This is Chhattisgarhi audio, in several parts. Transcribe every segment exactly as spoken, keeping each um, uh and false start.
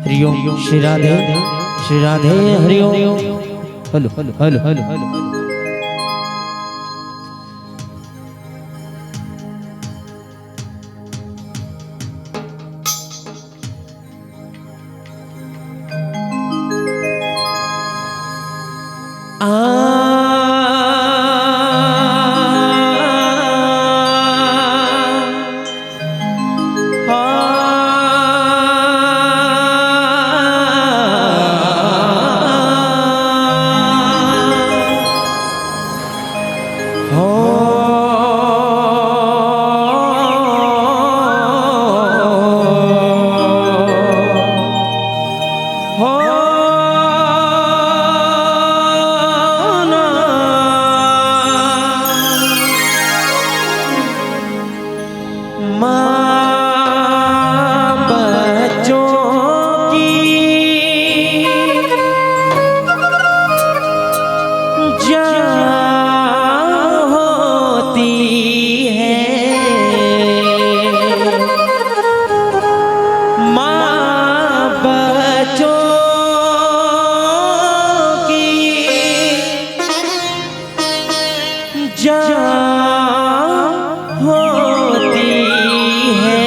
Hariom Shri Radhe, Shri Radhe. Hariom. Hello, hello, hello, hello. माँ बच्चों की जान होती है, माँ बच्चों की जान होती है,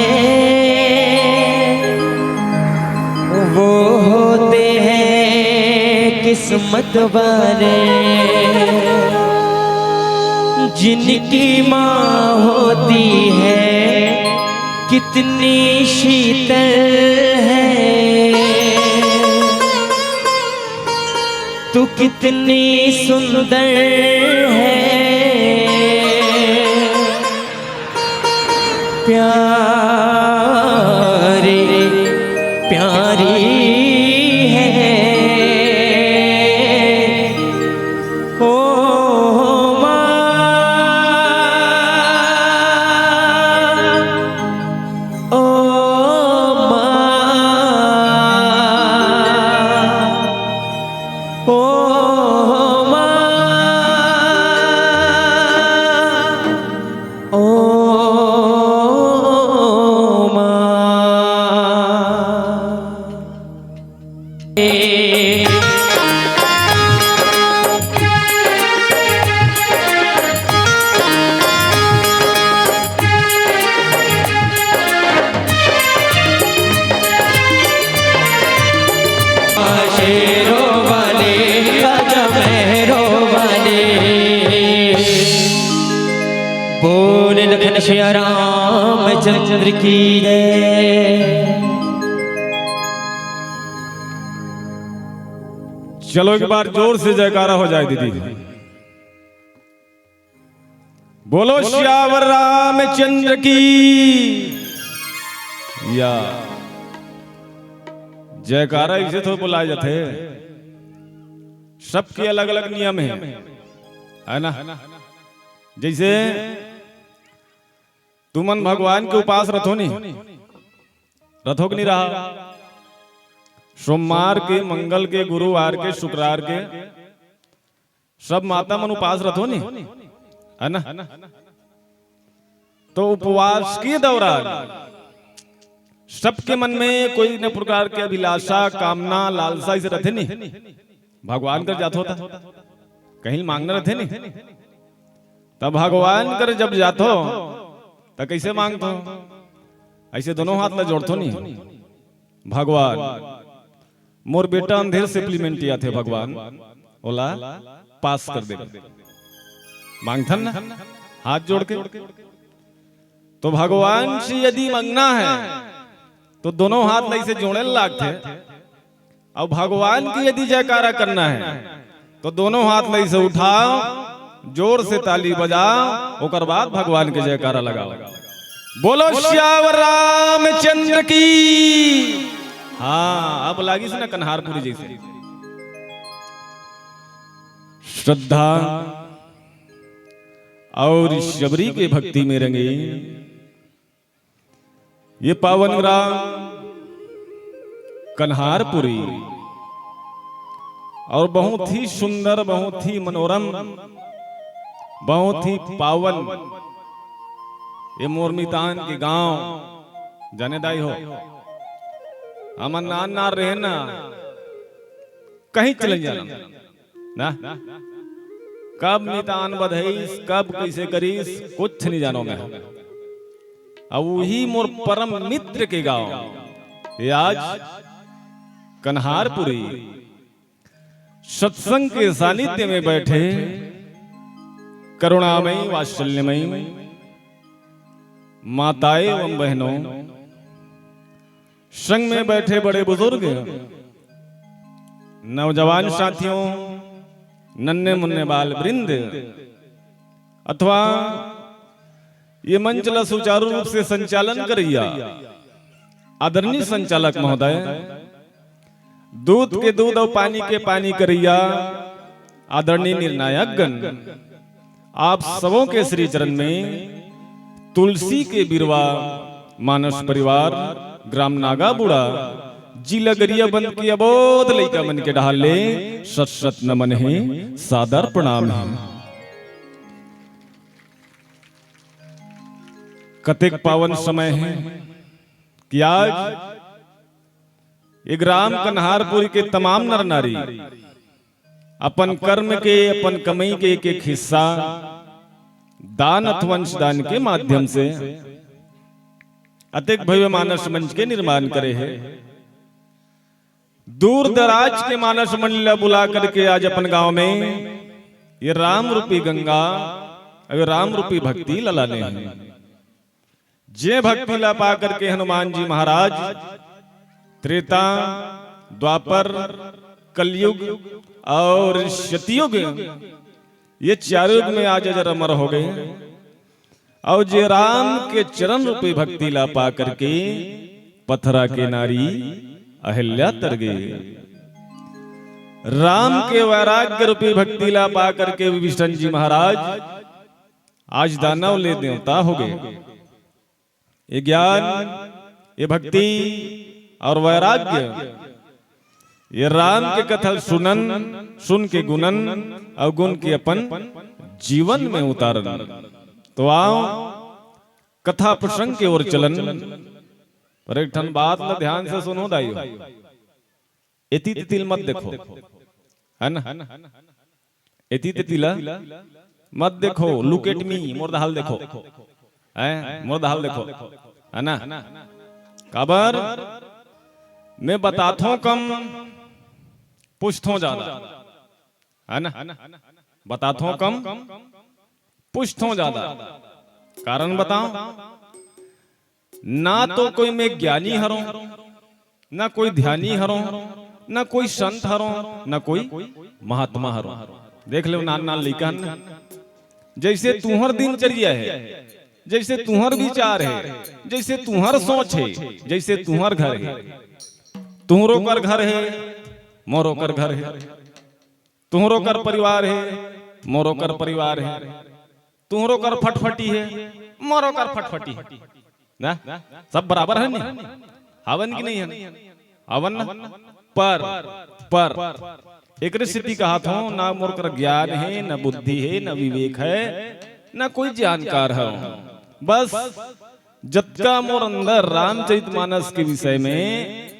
वो होते हैं किस्मत वाले, जिनकी माँ होती है कितनी शीतल है। तू कितनी सुंदर है, प्यारी, प्यारी है। ओ माँ, ओ माँ, ओ माँ, ओ माँ। शेरों वाली, राजा मेहरों वाली। बोल लखन सिया रामचंद्र की जय। चलो, एक बार जोर से जयकारा हो जाए, दीदी। बोलो सियावर रामचंद्र की। या जयकारा इसे तो बुलाए जाते, सबके अलग-अलग नियम हे, है ना? जैसे तुमन भगवान के उपास रथो नी, रथो कि नी रहा? सोमवार के, मंगल के, गुरुवार के, शुक्रवार के, सब माता मन उपास रथो नी, है ना? तो उपवास के दौरान सबके मन में कोई न प्रकार के अभिलाषा, कामना, लालसा इसे रथे नी। भगवान कर जाथो ता कहीं मांगना रथे नी। तब भगवान कर जब जाथो त कैसे मांगथो? ऐसे दोनों हाथ ला जोड़थो नी, भगवान, मोर बेटा अंधेर सप्लीमेंट्री आथे भगवान, ओला पास कर दे। मांगथन ना हाथ जोड़ के। तो भगवान से यदि मांगना है तो दोनों हाथ ला इसे जोड़े लागथे। अब भगवान की यदि जयकारा करना है तो दोनों हाथ ला इसे उठाओ, जोर से ताली बजाओ, ओकर बाद भगवान के जयकारा लगाओ। बोलो सियावर रामचंद्र की। हाँ, अब लागिस ना कन्हारपुरी जैसे। श्रद्धा और शबरी के भक्ति में रंगे ये पावन ग्राम कन्हारपुरी, और बहुत ही सुंदर, बहुत ही मनोरम, बहुत ही पावन ये मोर मितान के गांव, जाने दाई हो, हमन नान नान रहे ना, कहीं चले जाना ना, कब मितान बधइस, कब कइसे करिस, कुछ नहीं जानो मैं। अब वही मोर परम मित्र के गांव, ये आज कन्हारपुरी सत्संग के सानिध्य में बैठे करुणामयी वात्सल्यमयी माताएं एवं बहनों, संग में बैठे बड़े बुजुर्ग, नौजवान साथियों, नन्हे मुन्ने बाल वृंद, अथवा ये मंच ला सुचारू रूप से संचालन करइया आदरणीय संचालक महोदय, दूध के दूध अउ पानी के पानी करइया आदरणीय निर्णायक गण, आप सबों के श्री चरण में तुलसी के बिरवा मानस परिवार ग्राम नागाबुड़ा जिला गरियाबंद के अबोध लइका मन के डहार ले शत शत नमन हे, सादर प्रणाम हे। कतेक पावन समय हे कि आज ये ग्राम कन्हारपुरी के तमाम नर नारी अपन कर्म के, अपन कमई के एक एक हिस्सा दान अथवा अंश दान के माध्यम से अतेक भव्य मानस मंच के निर्माण करे हे। दूर दराज के मानस मंडल ला बुला करके आज अपन गांव में ये राम रूपी गंगा अउ राम रूपी भक्ति ला लाने हे। जे भक्ति ला पा करके हनुमान जी महाराज त्रेता, द्वापर, कलयुग अउ सतयुग, ये चार युग में आज अजर अमर हो गए। अउ जे राम के चरण रूपी भक्ति ला पा करके पथरा के नारी अहिल्या तर गए, राम के वैराग्य रूपी भक्ति ला पा करके विभीषण जी महाराज आज दानव ले देवता हो गए। ये ज्ञान, ये भक्ति अउ वैराग्य, ये राम के कथा सुनन, सुन के गुनन अउ गुन के अपन जीवन में उतारन। तो आओ, कथा प्रसंग के ओर चलन। पर एक ठन बात ला ध्यान से सुनो दाई हो, एती तेती ल मत देखो, है ना? एती तेती ला मत देखो, look at me, मोर डहार देखो, हैं, मोर डहार देखो, है ना? काबर मैं बताथों कम, पूछथों ज्यादा, है ना? बताथों कम, पूछथों ज्यादा। कारण बताओ, ना तो कोई मैं ज्ञानी हरों, ना कोई ध्यानी हरों, ना कोई संत हरों, ना कोई महात्मा हरों। देख लो, नान नान लइका हन, जइसे तुंहर दिनचर्या हे, जइसे तुंहर विचार हे, जइसे तुंहर सोच हे, जइसे तुंहर घर हे, तुंहरो कर घर हे, मोरो कर घर हे, तुंहरो कर परिवार हे, मोरो कर परिवार हे, तुंहरो कर फटफटी हे, मोरो कर फटफटी हे ना, सब बराबर हे नी? हवन कि नहीं हे? हवन ना? पर, पर एकरे सेती कहत हों, ना मोर कर ज्ञान हे, ना बुद्धि हे, ना विवेक हे, ना कोई जानकार हों। बस जतका मोर अंदर रामचरित मानस के विषय में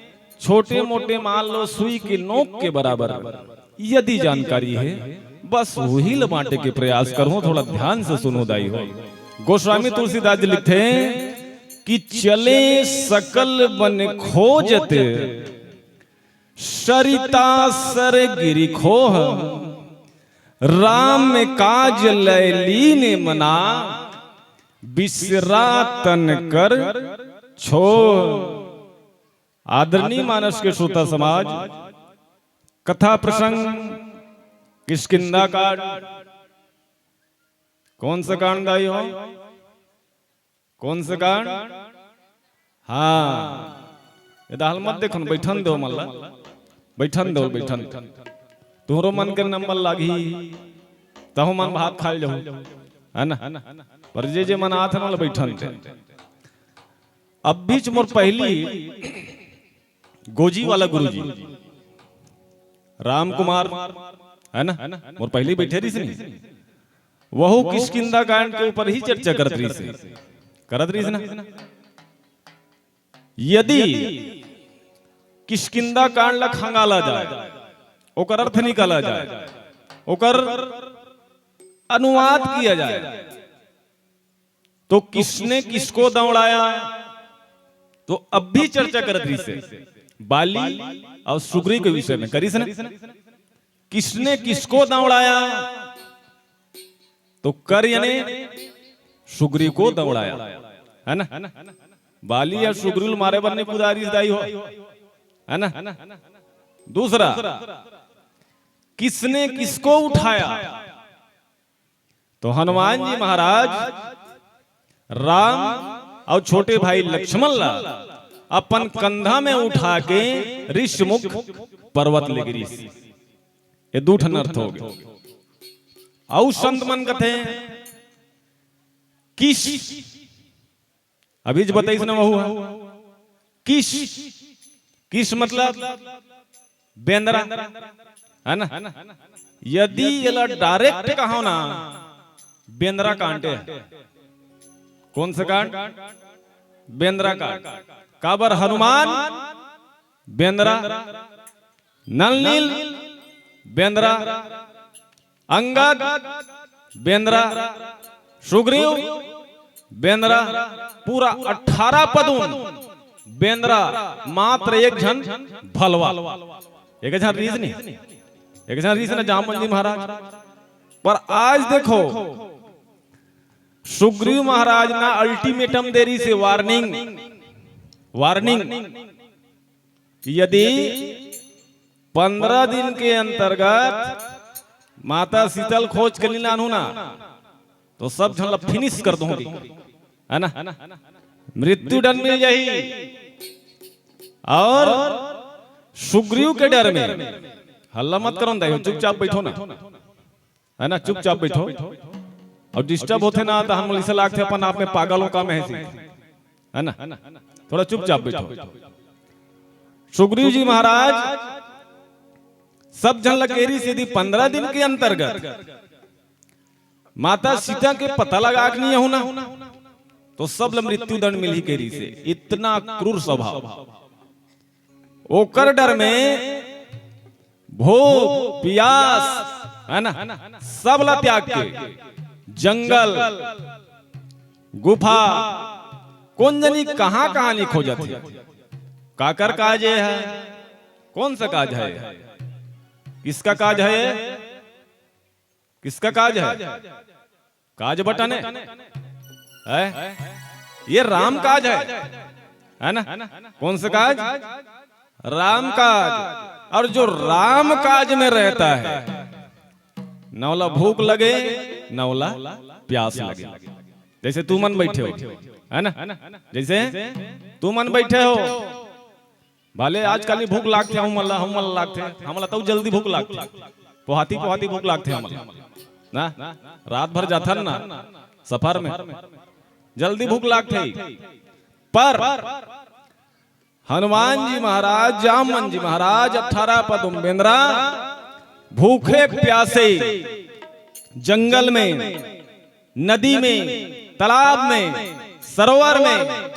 छोटे मोटे, मान लो, सुई के नोक के बराबर यदि जानकारी हे, बस वही ल बांटे के प्रयास करहूं। थोड़ा ध्यान से सुनो दाई हो। गोस्वामी तुलसीदास जी लिखथे कि चले सकल बन खोजत, सरिता सर गिरि खोह, राम काज लय लीन मना, बिसरा तन कर छोह। आदरणीय मानस के श्रोता समाज, कथा प्रसंग किष्किंधा कांड। कौन सा कांड आई हो? कौन सा कांड? हाँ, ये डहार मत देखो न, बैठन दो मन ला, बैठन दो, बैठन। तुंहरो मन के नंबर लागही, तहु मन भात खाय जाहू, है ना? पर जे जे मन आथे न, ओला बैठन दे। अब बीच मोर पहली गोजी वाला गुरुजी राम कुमार, है ना, मोर पहली बैठे रहिस नी, वहू किष्किंधा कांड के ऊपर ही चर्चा करत रहिस, करत रहिस ना। यदि किष्किंधा कांड ला खंगाला जाए, ओकर अर्थ निकाला जाए, ओकर अनुवाद किया जाए, तो किसने किसको दौड़ाया, तो अब भी चर्चा करत रहिस हे बाली और सुग्रीव के विषय में करिस ना, किसने किसको दौड़ाया, तो कर यानी सुग्रीव को दौड़ाया, है ना? बाली या सुग्रीव मारे बर नहीं कुदारिस दाई हो, है ना? दूसरा, किसने किसको उठाया, तो हनुमान जी महाराज राम और छोटे भाई लक्ष्मण ला अपन कंधा में उठा के ऋषमुख पर्वत ले गिरिस। ये दू ठन अर्थ हो गए। अउ संत मन कथे किस, अभी जो बताइस ना वहू ह, किस, किस मतलब बेंदरा, है ना? यदि एला डायरेक्ट कहो ना, बेंदरा कांटे हे। कौन से कांड? बेंदरा कांड। काबर हनुमान बेंदरा, नल नील बेंदरा, अंगद बेंदरा, सुग्रीव बेंदरा, पूरा अठारह पदुन बेंदरा, मात्र एक झन भलवा, एक झन रिहिस नहीं, एक झन रिहिस ना जामवंत जी महाराज। पर आज देखो, सुग्रीव महाराज ना अल्टीमेटम दे रिहिस हे, वार्निंग, वार्निंग, कि यदि पंद्रह दिन के अंतर्गत माता सीता ल खोज के नहीं लानहू ना, तो सब झन ला फिनिश कर दूंगी, है ना? मृत्यु दंड मिल जाही। और सुग्रीव के डर में हल्ला मत करो ना दाई हो, चुपचाप बैठो ना, है ना? चुपचाप बैठो। और डिस्टर्ब होथे ना, तो हम ऐसा लागथे अपन आप में पागल हो का महसूस, है ना? थोड़ा चुपचाप बैठो। सुग्रीव जी महाराज सब झन ला कहे रिहिस, यदि पंद्रह दिन के अंतर्गत माता सीता के पता लगा के नहीं आहू ना, तो सब ला मृत्यु दंड मिलही कहे रिहिस हे। इतना क्रूर स्वभाव। ओकर डर में भूख, पियास, है ना, सब ला त्याग के जंगल, गुफा, कोन जनी कहाँ कहाँ नहीं खोजत हे। काकर काज हे? कौन सा काज हे? किसका काज हे? किसका काज हे? काज बटन हे? ये राम काज हे, है ना? कौन सा काज? राम काज। और जो राम काज में रहता है, न ओला भूख लगे, न ओला प्यास लगे। जैसे तुमन बैठे हो, है ना? जैसे तुमन बैठे हो, भले आजकल ही भूख लागथे, हमन ला, हमन ला लागथे, हमन ला तो जल्दी भूख लागथे, पोहाती पोहाती भूख लागथे हमन ला ना, रात भर जाथन ना सफर में, जल्दी भूख लागथे। पर हनुमान जी महाराज, जामवंत जी महाराज, अठारह पदुम बेंदरा, भूखे प्यासे जंगल में, नदी में, तालाब में, सरोवर में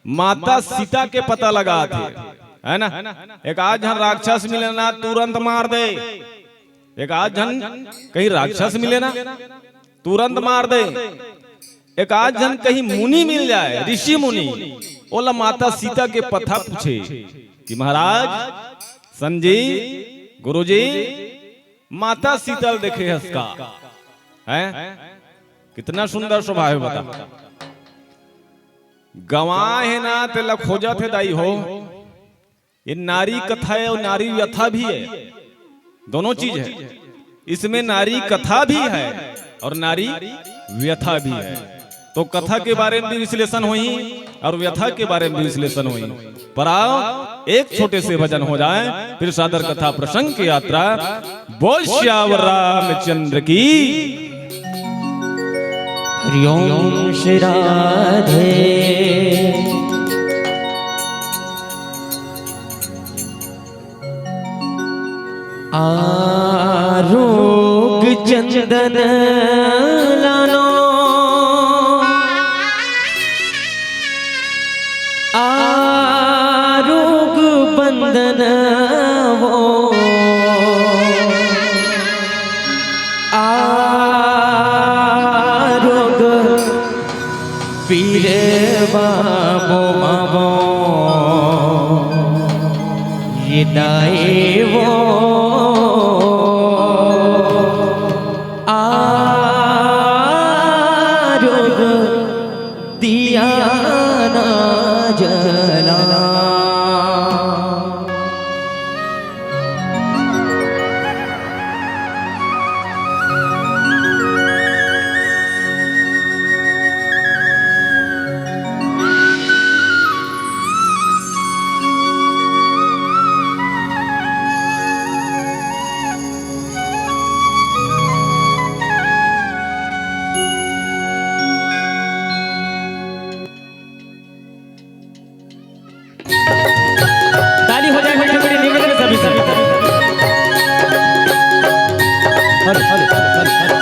माता सीता के पता लगाथे, है ना? एक आध झन राक्षस मिले ना, तुरंत मार दे। एक आध झन कहीं राक्षस मिले ना, तुरंत मार दे। एक आध झन कहीं मुनि मिल जाए, ऋषि मुनि, ओला माता सीता के पता पूछे कि महाराज, संत जी, गुरुजी, माता सीता ल देखे हस का? हैं? कितना सुंदर स्वभाव हे, बता। गंवा हे ना, तेला खोजत हे दाई हो। ये नारी कथा हे और नारी व्यथा भी हे, दोनों चीज हे। इसमें नारी कथा भी हे और नारी व्यथा भी हे। तो कथा के बारे में भी विश्लेषण होही और व्यथा के बारे में भी विश्लेषण होही। पर आओ, एक छोटे से भजन हो जाए, फिर सादर कथा प्रसंग की यात्रा। बोल सियावर रामचंद्र की। हरिओम श्री राधे। आरोग चंदन लानो, आरोग बंद तन वो आरोग पीर बाबो मावो ये दाई वो आरोग दिया ना जला। ताली हो जाए, मीठे मीठे निवेदन है सभी से। हरे, हरे, हरे, हरे, हरे।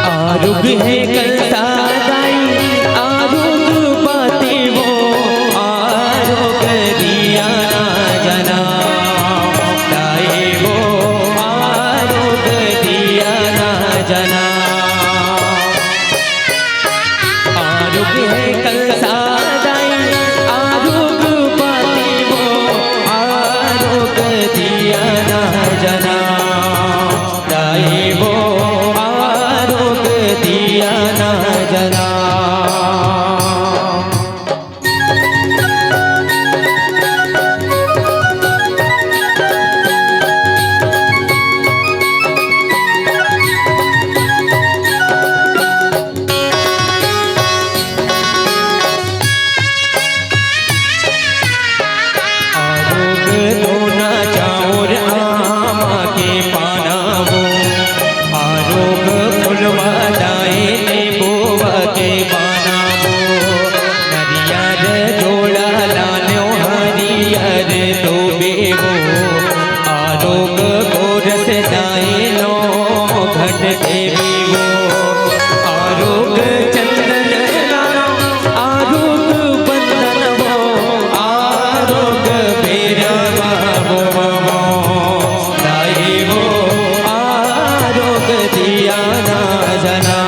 आरोग है कंसा दाई, आरोग बाते वो, आरोग दिया ना जना। दाई वो, आरोग दिया ना जना। आरोग है कंसा दाई, आरोग बाते वो, आरोग दिया ना जना। दाई वो आरोग दिया ना जना। आरोग दोना चाउर आमा के पाना वो, आरोग फुलवा दाए नींबूवा के पाना वो, नरियर जोड़ा लान्यो हरियर तोबे वो, आरोग गोरस दाए नो घट देवी वो, आरोग चंदन लानो, आरोग बंदन वो, आरोग बेरा बाबो मामो, दाई वो, आरोग दिया ना जना।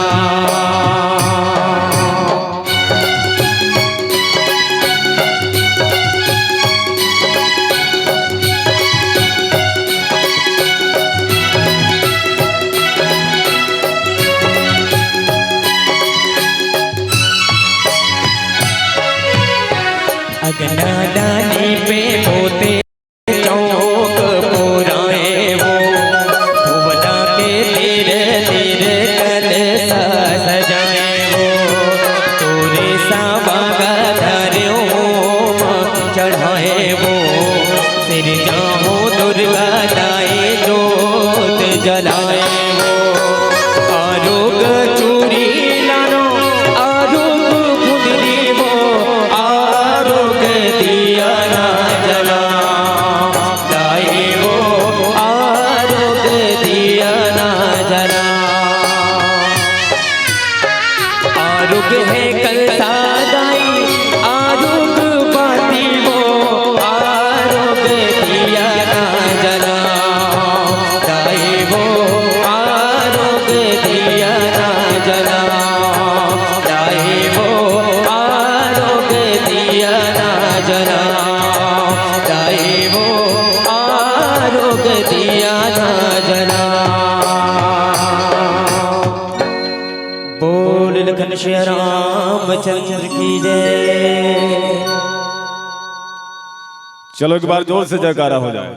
अगना डाली पे पोते चौक पुराए वो, भुवना के तीर तीर कलसा सजाए वो, तोरे सावांगा धर्यो चढ़ाए वो, सिरजाहूँ दुर्गा दाई जोत जलाए वो, आरोग चूरी लानो, आरोग फुलरी वो, आरोग दिया ना जना। दाई वो आरोग दिया ना जना। आरोग है कंसा दाई, आरोग बाती वो, आरोग दिया ना जना। दाई वो आरोग दिया ना जना। दाई वो आरोग दिया ना जना। दाई वो आरोग दिया ना जना। बोल लखन श्री रामचंद्र की जय। चलो एक बार जोर से जयकारा हो जाए।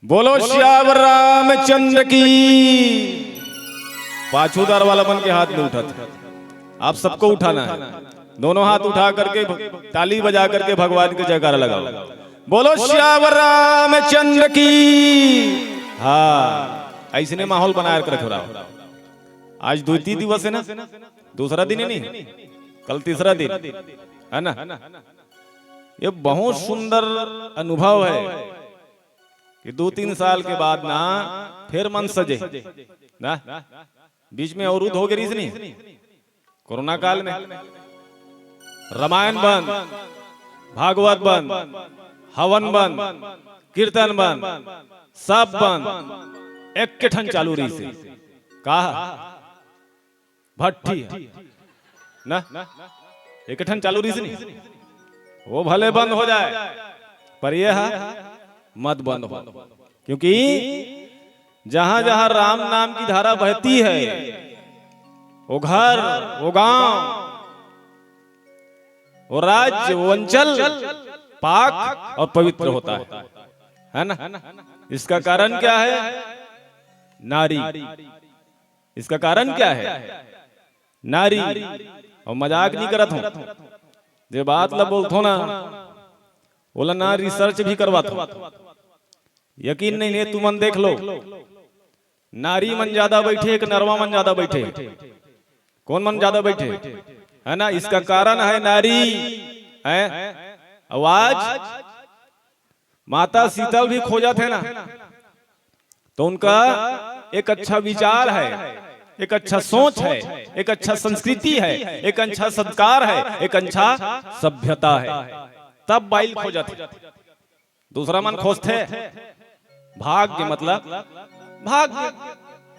बोलो सियावर रामचंद्र की। पाछूदार वाला मन के हाथ नहीं उठाते, आप सबको उठाना है। दोनों हाथ उठा करके, ताली बजा करके भगवान के जयकारा लगाओ। बोलो सियावर रामचंद्र की। हाँ, ऐसने माहौल बनाए रखो। आज द्वितीय दिवस है ना, दूसरा दिन है नहीं, कल तीसरा दिन है ना। ये बहुत सुंदर अनुभव है कि दो तीन साल के बाद ना फिर मन सजे ना। बीच में अवरुद्ध हो गे रिहिस नी, कोरोना काल में रामायण बंद, भागवत बंद, हवन बंद, कीर्तन बंद, सब बंद, एक ठन चालू रिहिस। का? भट्ठी ह ना, एक ठन चालू रिहिस नी, वो भले बंद हो जाए, पर ये ह मत बंद हो, क्योंकि जहां जहां राम नाम की धारा बहती है, वो घर, वो गांव, वो राज्य, वो अंचल पाक और पवित्र होता है, है ना? इसका कारण क्या है? नारी। इसका कारण क्या है? नारी। और मजाक नहीं करत हूं, जे बात ला बोलथो ना, ओला ना रिसर्च भी करवाथो। यकीन नहीं है, तुमन देख लो, नारी मन ज्यादा बैठे कि नरवा मन ज्यादा बैठे? कौन मन ज्यादा बैठे? है ना, इसका कारण है नारी। है आवाज। माता सीता भी खोजथे ना, तो उनका एक अच्छा विचार है, एक अच्छा सोच है, एक अच्छा संस्कृति है, एक अच्छा संस्कार है, एक अच्छा सभ्यता है, तब बाइल खोजथे। दूसरा मन खोजथे भाग्य, मतलब भाग्य,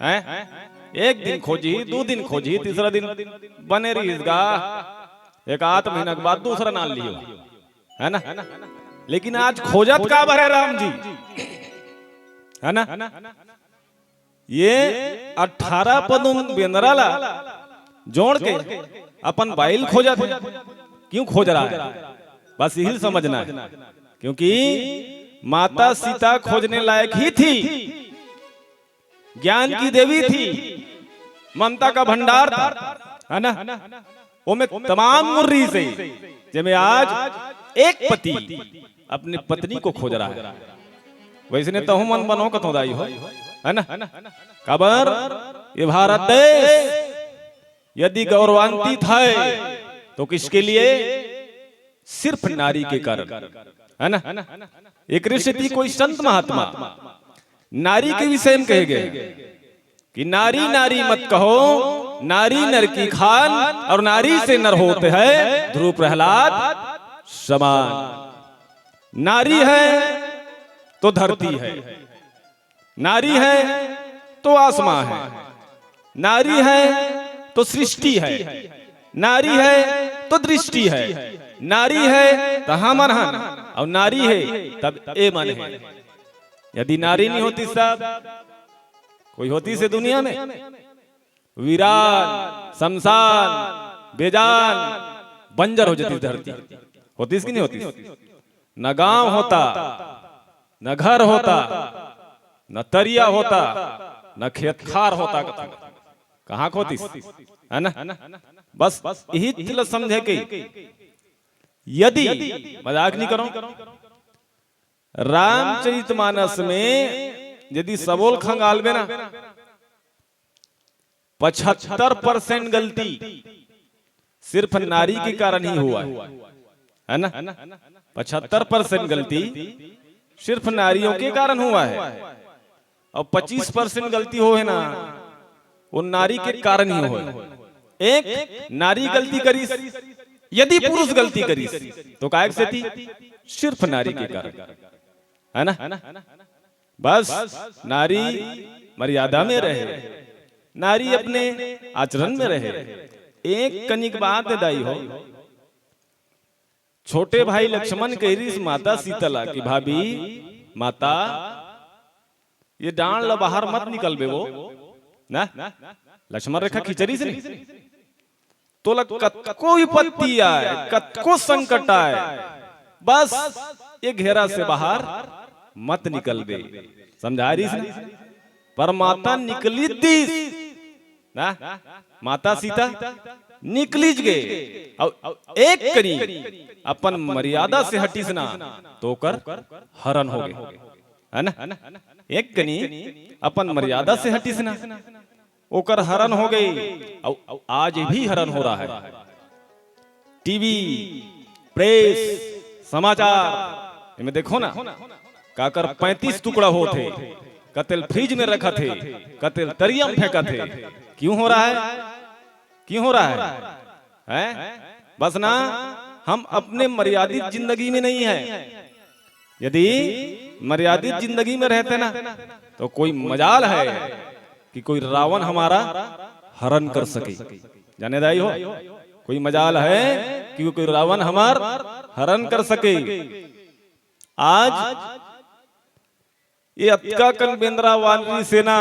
हैं? एक दिन खोजी, दू दिन खोजी, तीसरा दिन बने रिहिस गा, एक आध महीना के बाद दूसरा नान लियो, है ना? लेकिन आज खोजत का बर है राम जी, है ना? ये अठारह पदुन बेंदरा ला जोड़ के अपन बाइल खोजत है। क्यों खोज रहा है, बस यही समझना है। क्योंकि माता सीता खोजने लायक ही थी, ज्ञान की देवी थी, ममता का भंडार था, है ना? ओमे तमाम गुण रिहिसे, जेमे आज एक पति अपने पत्नी को खोज रहा है। वैसने तहु मन बनो कथो दाई हो, है ना? काबर ये भारत देश यदि गौरवान्वित है तो किसके लिए? सिर्फ नारी के कारण, है ना? एक ऋषि थी, कोई संत महात्मा, नारी के विषय में कहे गए कि नारी नारी मत कहो, नारी नर की खान और नारी से नर होते हैं ध्रुव प्रहलाद समान। नारी है तो धरती है, नारी है तो आसमां है, नारी है तो सृष्टि है, नारी है तो दृष्टि है, नारी है तो हमन हन, और नारी है तब ए मन है। यदि नारी नहीं होती साहब, कोई होतिस दुनिया में? वीरान, शमशान, बेजान, बंजर हो जाती धरती। होतिस कि नहीं होतिस? न गांव होता, न घर होता, न तरिया होता, न खेत खार होता। कहाँ होतिस? है ना? बस यही चीज समझे कि यदि, मजाक नहीं करो, रामचरितमानस में यदि सबो ल खंगालबे ना, पचहत्तर परसेंट गलती सिर्फ नारी के कारण ही हुआ है, है ना? पचहत्तर परसेंट गलती सिर्फ नारियों के कारण हुआ है। और पच्चीस परसेंट गलती होहे ना, वो नारी के कारण ही होहे। एक नारी गलती करिस, यदि पुरुष गलती करिस, तो काहे सेती? सिर्फ नारी के कारण, है ना? बस नारी मर्यादा में रहे, नारी अपने आचरण में रहे। एक कनिक बात हे दाई हो, छोटे भाई लक्ष्मण कहि रिहिस माता सीता ला कि भाभी, माता, ये डांड़ ला बाहर मत निकलबे वो, ना? लक्ष्मण रेखा खींच रिहिस नहीं। तोला कतको विपत्ति आए, कतको संकट आए, बस ये घेरा से बाहर मत निकलबे। समझा रिहिस ना? पर माता निकलिस ना, माता सीता निकलिस गे, अउ एक कनी अपन मर्यादा से हटिस ना, तो ओकर हरण हो गे, है ना? एक कनी अपन मर्यादा से हटिस ना, ओकर हरण हो गे, अउ आज भी हरण हो रहा है। टीवी, प्रेस, समाचार, एमे देखो ना, काकर पैंतीस टुकड़ा होत हे, कतेल फ्रिज में रखत हे, कतेल तरिया में फेंकत हे। क्यों हो रहा है? क्यों हो रहा है? हैं? बस ना, हम अपने मर्यादित जिंदगी में नहीं है। यदि मर्यादित जिंदगी में रहते ना, तो कोई मजाल है कि कोई रावण हमारा हरण कर सके? जाने दाई हो, कोई मजाल है कि कोई रावण हमार हरण कर सके? आज ये अतका कन बेंदरा वानरी सेना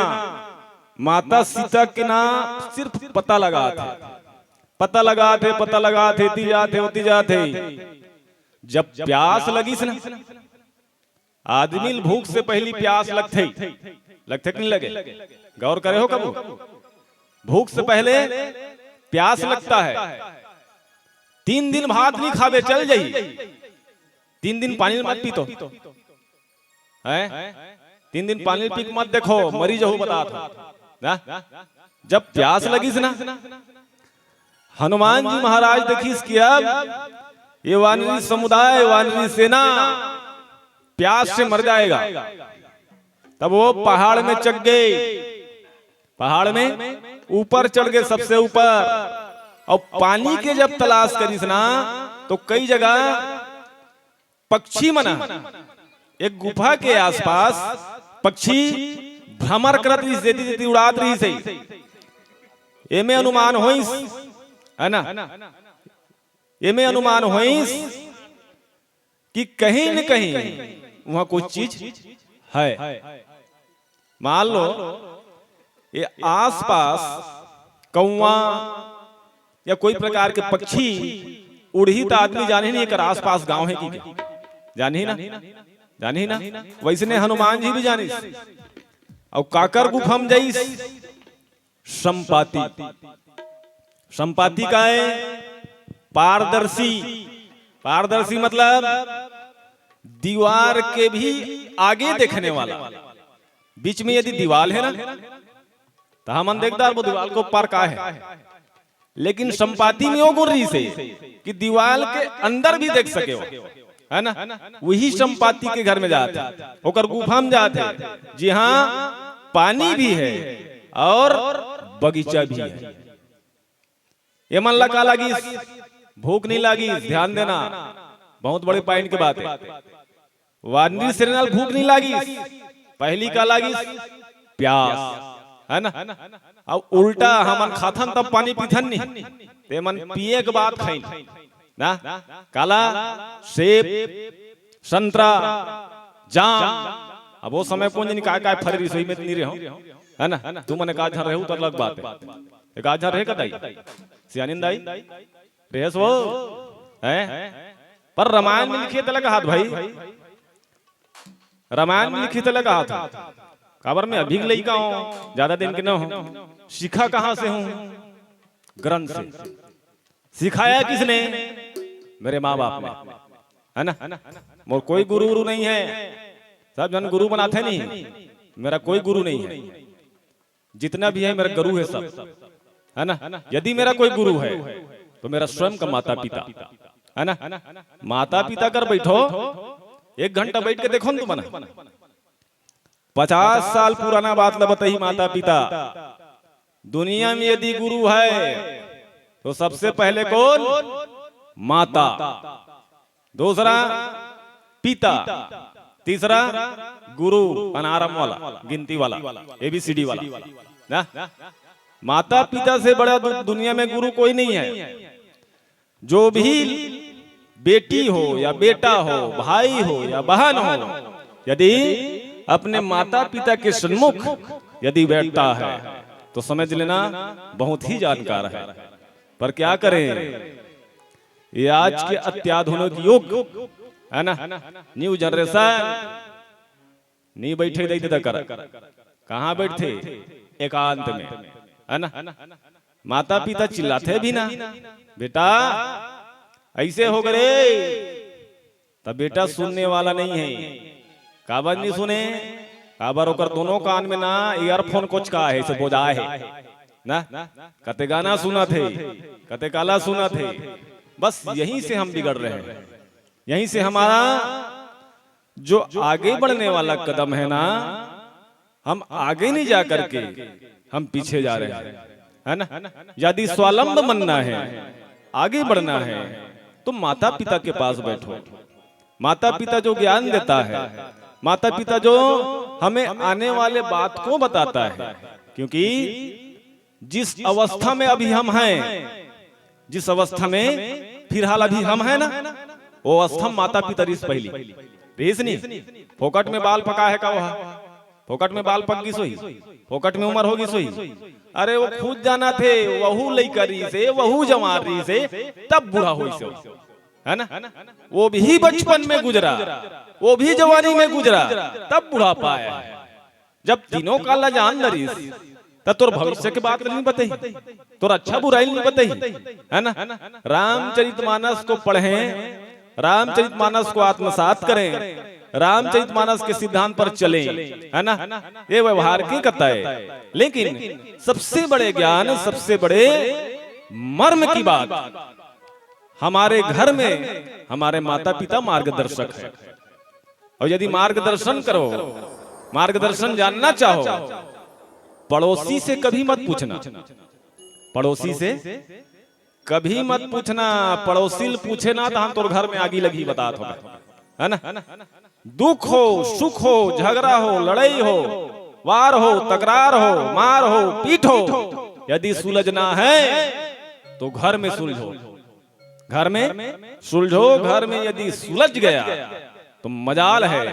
माता सीता के ना सिर्फ पता लगात हे, पता लगात हे, पता लगात हे, एती जात हे, ओती जात हे। जब प्यास लगिस ना, आदमी ल भूख से पहली प्यास लगथे, लगथे कि नहीं लगे? गौर करे हो कबू? भूख से पहले प्यास लगता है। तीन दिन भात नहीं खाबे, चल जाई, तीन दिन पानी मत पी तो, हैं? तीन दिन पानी पी के मत देखो, मरी जहू, बतात हो ना। जब प्यास लगिस ना, हनुमान जी महाराज देखिस कि अब ये वानरी समुदाय, वानरी सेना प्यास से मर जाएगा। तब वो पहाड़ में चढ़ गए, पहाड़ में ऊपर चढ़ गए, सबसे ऊपर। और पानी के जब तलाश करिस ना, तो कई जगह पक्षी मन ह, एक गुफा के आसपास पक्षी भ्रमर करत रहिस, एती तेती उड़ात रहिस हे। एमे अनुमान होइस, है ना, एमे अनुमान होइस कि कहीं न कहीं वहां कुछ चीज है। मान लो, ये आसपास कौवा या कोई प्रकार के पक्षी उड़ही, त आदमी जाने नहीं एकर आसपास गांव है कि के? जाने ही ना, जाने ही ना। वैसने हनुमान जी भी जानिस। और काकर गुफा में जाइस? संपाति। संपाति का है? पारदर्शी। पारदर्शी मतलब दीवार के भी आगे देखने वाला। बीच में यदि दीवाल है ना, तो हमन देखदार वो दीवाल को पार का है, लेकिन संपाति में वो गुण रहिस हे कि दीवाल के अंदर भी देख सके हो, है ना। वही संपाति के घर में जात हे, ओकर गुफा में जात हे, जिहां पानी भी है और बगीचा भी है। ये मन ला का लागिस? भूख नहीं लागिस। ध्यान देना, बहुत बड़े पॉइंट के बात है। वानरी सेना ल भूख नहीं लागिस, पहली का लागिस? प्यास, है ना। अब उल्टा हमन खाथन तब पानी पीथन नहीं, ते मन पिए के बाद खाइन ना। काला? सेब, संतरा, जाम। अब वो समय कौन जनी काय काय फरे रहिस, ओही में तो नहीं रहे हो, है ना। तू मने का झन रहे हो तो अलग बात है। एक आध झन रहे का दाई? सियानिन दाई? रेहेस वो? हैं? पर रामायण में लिखे तले कहात भाई, रामायण में लिखे तले कहात। काबर मैं अभी लइका हूं, ज्यादा दिन के न हूं। सीखा कहां से हूं? ग्रंथ से। सिखाया किसने? मेरे माँ बाप ने, है ना। मोर कोई गुरु उरु नहीं है, सब झन गुरु बनाथे नहीं, मेरा कोई गुरु नहीं है। जितना भी है मेरा गुरु है सब, है ना। यदि मेरा कोई गुरु है तो मेरा स्वयं का माता पिता, है ना। माता पिता कर बैठो, एक घंटा बैठ के देखो ना तुम ना, पचास साल पुराना बात ला बताही। माता पिता, दुनिया में यदि गुरु है तो सबसे पहले कौन? माता। दूसरा पिता, तीसरा गुरु, अनारम वाला, गिनती वाला, एबीसीडी वाला ना। माता पिता से बड़ा दु-, दुनिया में गुरु कोई नहीं है। जो भी बेटी हो या बेटा हो, भाई हो या बहन हो, यदि अपने माता पिता के सन्मुख यदि बैठता है तो समझ लेना बहुत ही जानकार है। पर क्या करें, ये आज के अत्याधुनिक युग है ना, न्यू जनरेशन, नहीं बैठे दे दे कर, कहाँ बैठते? एकांत में, है ना। माता पिता चिल्लाते भी ना, बेटा ऐसे हो गए, तब बेटा सुनने वाला नहीं है। काबर नहीं सुने? काबर ओकर दोनों कान में ना ईयरफोन कोचका है, से बोझा है ना। कते गाना सुनत हे, कते काला सुनत हे। बस यहीं से हम बिगड़ रहे हैं। यहीं से हमारा जो आगे बढ़ने वाला कदम है ना, हम आगे नहीं जा करके हम पीछे जा रहे हैं, है ना? यदि स्वावलंब बनना है, आगे बढ़ना है, तो माता पिता के पास बैठो। माता पिता जो ज्ञान देता है, माता पिता जो हमें आने वाले बात को बताता है, क्योंकि जिस अवस्था में अभी हम हैं, जिस अवस्था में फिलहाल अभी हम हैं ना, वो अवस्था माता पिता रिहिस पहली। रिहिस नहीं, फोकट में बाल पका है का वहा? फोकट में बाल पक गिस होही, फोकट में उम्र हो गिस होही। अरे, वो खुद जाना थे, वहू लइका रिहिसे, वहू जवान रिहिसे, तब बूढ़ा होइसे, है ना? वो भी बचपन में गुजरा, वो भी जवानी में गुजरा, तब बुढ़ापा आया है। जब तीनों काल ला जान डरिस, त तोर भविष्य के बात नहीं बताही, तोर अच्छा बुराई नहीं बताही, है ना? रामचरितमानस को पढ़ें, रामचरितमानस को आत्मसात करें, रामचरितमानस के सिद्धांत पर चलें, है ना? ये व्यवहार की कथा है। लेकिन सबसे बड़े ज्ञान, सबसे बड़े मर्म की बात, हमारे घर में हमारे माता पिता मार्गदर्शक है। और यदि मार्गदर्शन करो, मार्गदर्शन जानना चाहो, पड़ोसी से कभी मत पूछना। पड़ोसी से कभी मत पूछना। पड़ोसी ल पूछे ना, तो हम तोर घर में आगी लगी, बतात हो, है ना? दुख हो, सुख हो, झगड़ा हो, लड़ाई हो, वार हो, तकरार हो, मार हो, पीट हो, यदि सुलझना है, तो घर में सुलझो। घर में सुलझो। घर में यदि सुलझ गया, तो मजाल है,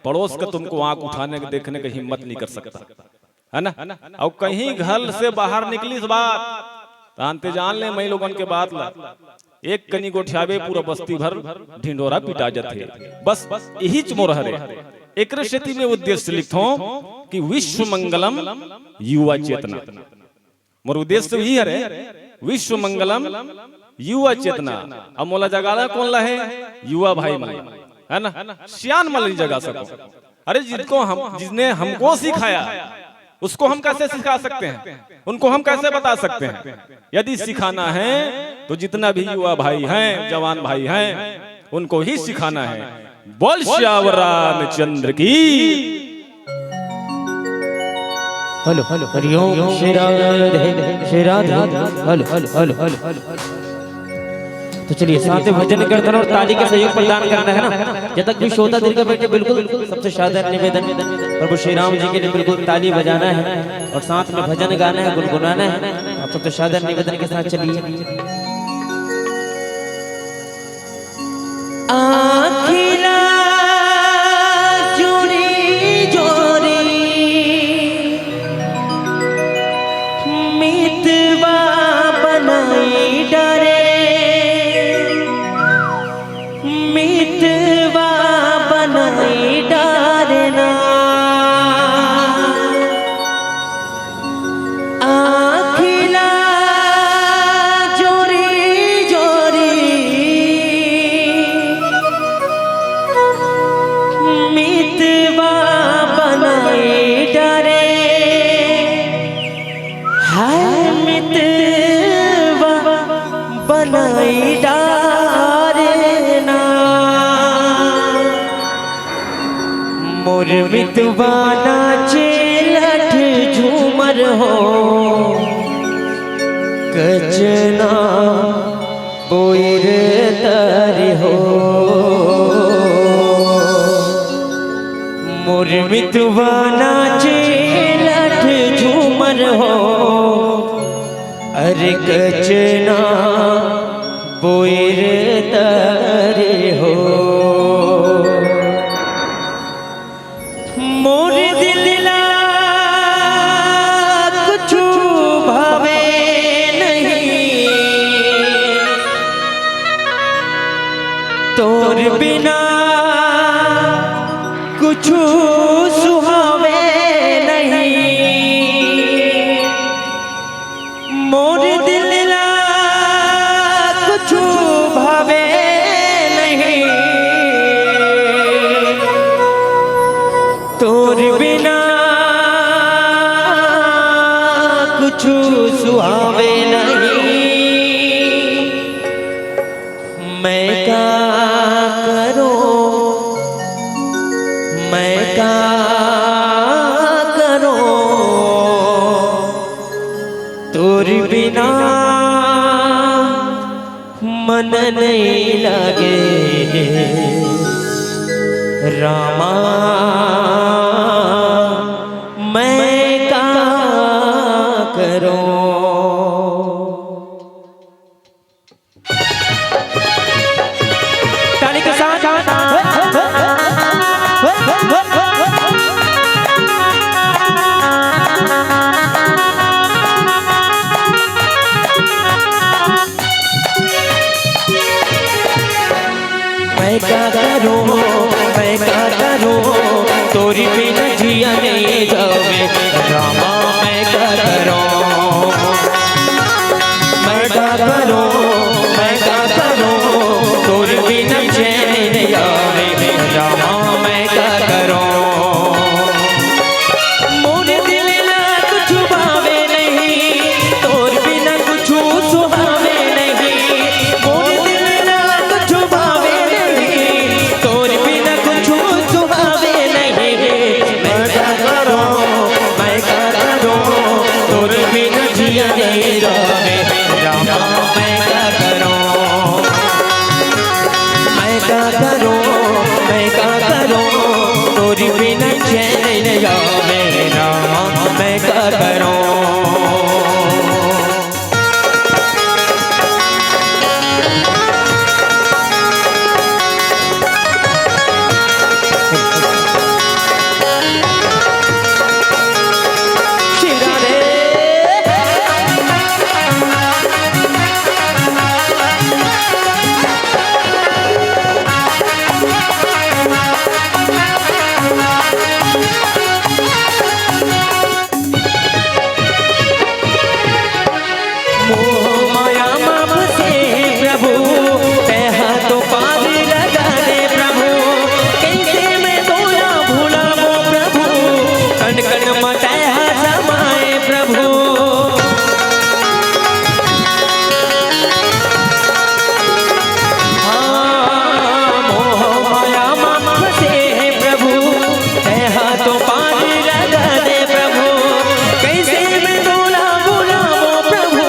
पड़ोस का तुमको आंख उठाने के, देखने का हिम्मत नहीं कर सकता, है ना? और कहीं घर से बाहर निकलिस बात, त अंते जान ले, मई लोगन के बात ला, एक कनी गोठियाबे, पूरा बस्ती भर ढिंढोरा पिटा जथे। बस यही मोर हरे। एकरे सेती मैं उद्देश्य लिखथों कि विश्व मंगलम युवा चेतना। मोर उद्देश्य तो यही हरे, विश्व मंगलम युवा चेतना। अब मोला जगाना कौन ला है? युवा भाई मन, है ना? सियान मन ला जगा सको। अरे, जिनको हम, जिसने हमको सिखाया, उसको हम कैसे सिखा सकते हैं? उनको हम कैसे बता सकते हैं? यदि सिखाना है, तो जितना भी युवा भाई हैं, जवान भाई हैं, उनको ही सिखाना है। बोल सियावर रामचंद्र की। Hello, hello, Hariom, Shri Radhe, Shri Radhe. Hello, hello, hello, hello. तो चलिए, साथ में भजन कीर्तन और ताली का सहयोग प्रदान करना है ना। जब तक भी श्रोता दीर्घ बैठे, बिल्कुल सबसे सादर निवेदन, प्रभु श्री राम जी के लिए बिल्कुल ताली बजाना है और साथ में भजन गाना है, गुनगुनाना है। आप सबसे सादर निवेदन के साथ चलिए। आँखिला जोरी जोरी मितवा बनाई डारे, मितवा बनाई डारे ना। आँखिला जोरी जोरी मितवा बनाई डारे, हाय मितवा बनाई डारे ना। मोर मितवा नाचे लठ झूमर हो, कचना बोइर तर हो। मोर मितवा नाचे लठ झूमर हो, अरे कचना बोइर तर हो। मोर दिल ला कुछु भावे नहीं, तोर बिना कुछु सुहावे नहीं। मोर दिल ला कुछु भावे नहीं, तोर बिना कुछु सुहावे नहीं। मैं का मैं का करों तोर बिना मन नहीं लागे रामा, मैं का करों। ताली के साथ। मैं का करों, मैं का करों, तोरी बिना जिया नहीं जावे रामा, मैं का करों। मैं का करों, मैं का करों, तोर बिना चैन नहीं आवे रामा, मैं का करों। मोर दिल ला कुछ भावे नहीं, तोर बिना कुछ सुहावे नहीं। मोर दिल ला कुछ भावे नहीं, तोर बिना कुछ सुहावे नहीं। मैं का करों, मैं का करों, तोर बिना जिया नहीं जावे रामा, मैं का करों। मैं का करों, मैं का करों, तोर बिना चैन नहीं आवे रामा, मैं का करों। मोह माया माप से प्रभु, तैहा तो पार लगा दे प्रभु। कैसे मैं तोला भुलावों प्रभु, कण कण म तैहा समाए प्रभु। हाँ, मोह माया माप से प्रभु, तैहा तो पार लगा दे प्रभु। कैसे मैं तोला भुलावों प्रभु,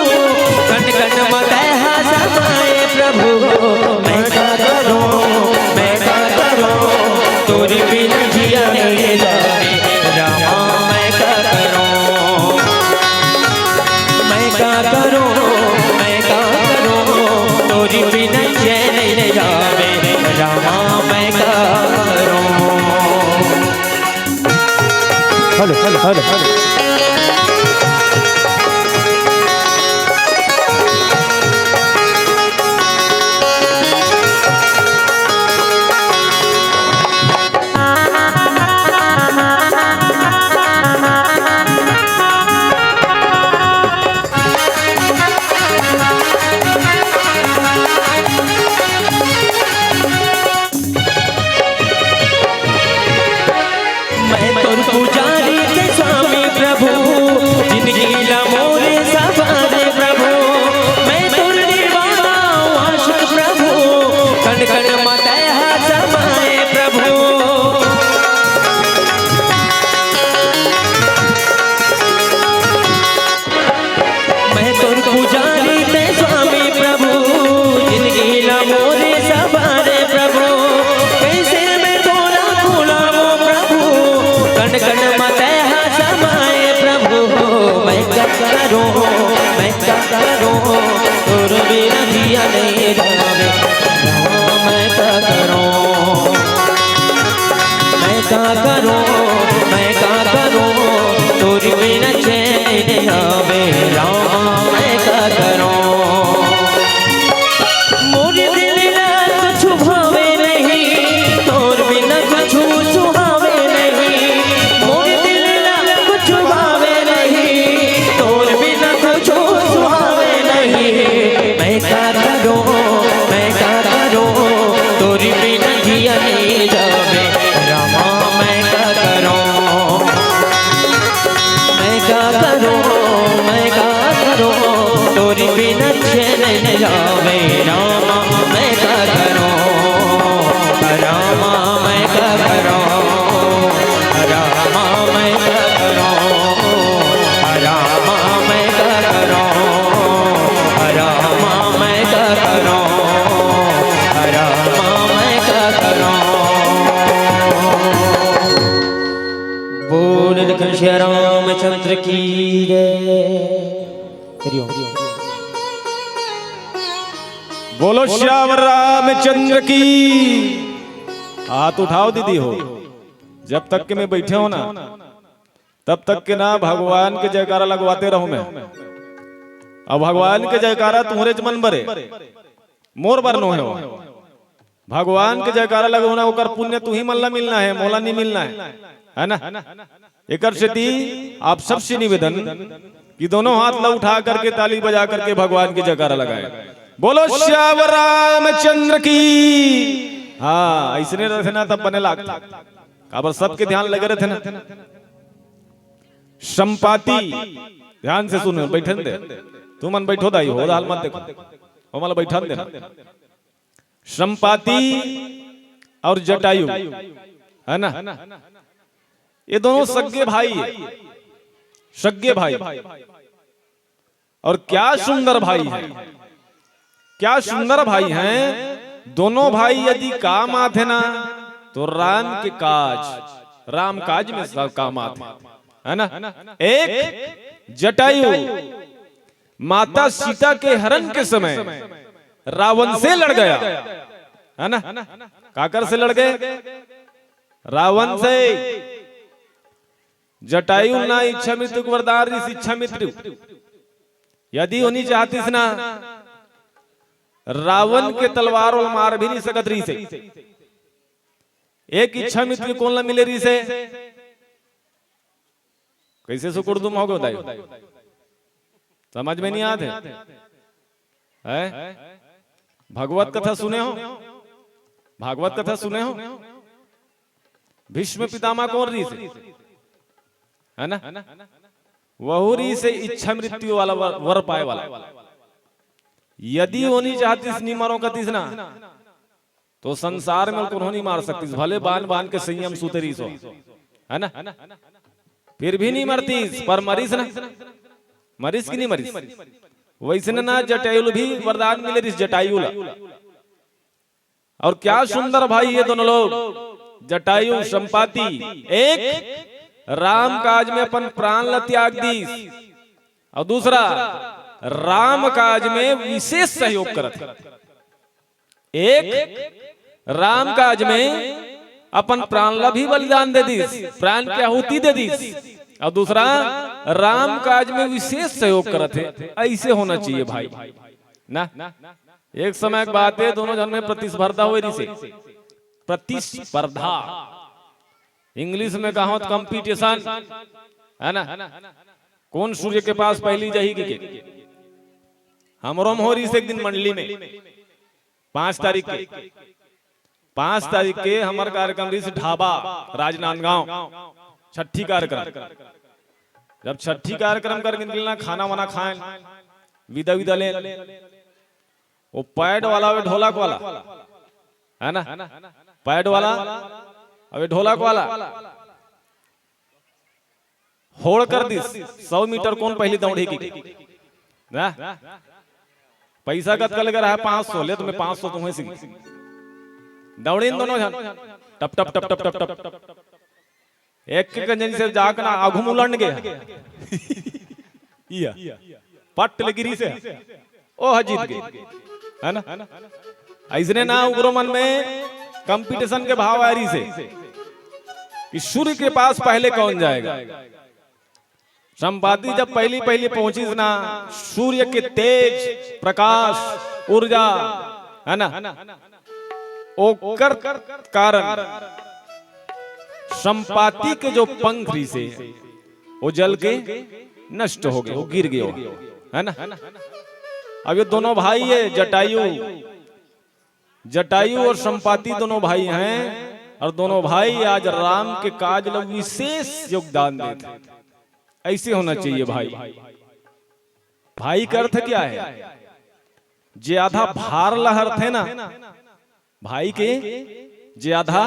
कण कण म तैहा समाए प्रभु। मैं का करों, मैं का करों, तोर बिना जिया नहीं जावे रामा, मैं का करों। मैं का करों, मैं का करों, तोर बिना चैन नहीं आवे रामा, मैं का करों। Hello, hello, hello, hello. मैं तोर पुजारी के स्वामी प्रभु, जिंदगी ला मोरे सवारे प्रभु। मैं तोर निर्वाणा आशिक प्रभु, कण कण म तैहा समाए प्रभु। मैं तोर पुजारी ते स्वामी प्रभु, जिंदगी ला मोरे सवारे प्रभु। कैसे मैं तोला भुलावों प्रभु, कण कण म तैहा समाए प्रभु। मैं का करों, मैं का करों, तोर बिना जिया नहीं जावे। मैं का करों, मैं का करों, मैं का करों, तोर बिना चैन आवे रामा, मैं का करों। मोर दिल ला कुछ भावे नहीं, तोर बिना कुछ सुहावे नहीं। मोर दिल ला कुछ भावे नहीं, तोर बिना कुछ सुहावे नहीं। मैं का करों, मैं का करों, तोर बिना जिया नहीं जावे रामा, मैं का करों। मैं का करों, मैं का करों, तोर बिना चैन नहीं आवे रामा, मैं का करों। रामा, मैं का करों। जय रामचंद्र की जय। हरि ओम। बोलो श्याम रामचंद्र की। हाथ उठाओ दीदी हो। जब तक के मैं बैठे हो ना, तब तक के ना भगवान के जयकारा लगवाते रहूं मैं। अब भगवान के जयकारा तुम्हरे मन बरे, मोर बर नो हे वो। भगवान के जयकारा लगवाना, ओकर पुण्य तुही मन ला मिलना है, मोला नहीं मिलना है, है ना? एकर सेती आप सबसे निवेदन कि दोनों हाथ ला उठा करके, ताली बजा करके भगवान के जयकारा लगाए। बोलो श्याम रामचंद्र की। हाँ, ऐसने रहते ना तब बने लागता, काबर सबके ध्यान लगे रहते ना। संपाति, ध्यान से सुनो, बैठन दे, तुमन बैठो दाई हो, दाल मत देखो, ओमन ला बैठन देना। संपाति और जटायु, है ना, ये दोनों सगे भाई है, सगे भाई। और क्या सुंदर भाई है, क्या सुंदर भाई हैं। दोनों भाई यदि काम आथे ना, तो राम के काज, राम काज में सब काम आथे, है ना? एक जटायु माता सीता के हरण के समय रावण से लड़ गया, है ना? काकर से लड़ गए? रावण से। जटायु ना इच्छा मृत्यु के वरदान रिस, इच्छा मृत्यु। यदि ओनी चाहतिस ना, रावण के तलवार ओला मार भी नहीं सकत रिस। एक इच्छा मृत्यु कोन ला मिले रिस? कैसे सुकुड़ तुम हो गो दाई? समझ में नहीं आते हैं? भगवत कथा सुने हो? भागवत कथा सुने हो? भीष्म पितामह कौन रिस? है ना? वहू रिस इच्छा मृत्यु वाला वर, वर पाए वाला। यदि ओनी चाहतिस नी मरो कतिस ना, तो संसार में कोनो नहीं मार सकतिस, भले बांध बांध के संयम सूते रिस हो, है ना? फिर भी नहीं मरतिस, पर मरिस ना, मरिस कि नहीं मरिस? वैसने ना जटायु ल भी वरदान मिले रिस, जटायु ला। और क्या सुंदर भाई ये दोनों लोग, जटायु संपाति। एक राम काज में अपन प्राण ला त्याग दीस, और दूसरा राम काज में विशेष सहयोग करत हे। एक राम काज में अपन प्राण ला भी बलिदान दे दीस, प्राण की आहुति दे दीस, और दूसरा राम काज में विशेष सहयोग करत हे। ऐसे होना चाहिए भाई ना। एक समय के बात हे, दोनों झन में प्रतिस्पर्धा होए रिसे। प्रतिस्पर्धा, इंग्लिश में कहो तो कंपटीशन, है ना? कौन सूर्य के पास पहली जाही के? हमरो में हो रिसे एक दिन मंडली में, पांच तारीख के। पांच तारीख के हमर कार्यक्रम रिस ढाबा राजनांदगांव, छठी कार्यक्रम। जब छठी कार्यक्रम करके निकलना, खाना वाना खाए, विदा विदा ले, वो पैड वाला, वो ढोलक वाला, है ना, पैड वाला, अबे ढोलक वाला होड़ कर दिस, सौ मीटर कौन पहली दौड़ी की ना? पैसा कतका लगे रहा? पाँच सौ। ले तुम्हें पाँच सौ, तुम्हें सिंह दौड़े इन दोनों झन, टप टप टप टप टप टप। एक एक जन से जाकर ना आघू मुलंड गया। इया, पट लगी रही से, ओ ह जीत गए, है ना? ऐसने ना उग्रो मन में कंपटीशन के भाव आ रही से कि सूर्य के पास पहले कौन जाएगा। संपाति जब पहली पहली पहुंचिस ना, सूर्य के तेज, प्रकाश, ऊर्जा, है ना, ओकर कारण संपाति के जो पंख रिसे, वो जल के नष्ट हो गए, वो गिर गए, है ना। अब ये दोनों भाई है, जटायु, जटायु और संपाति दोनों भाई हैं, और दोनों भाई आज राम के काज ला विशेष योगदान देते। ऐसे होना चाहिए भाई। भाई का अर्थ क्या है? जे आधा भार ला हरथे ना, भाई के जे आधा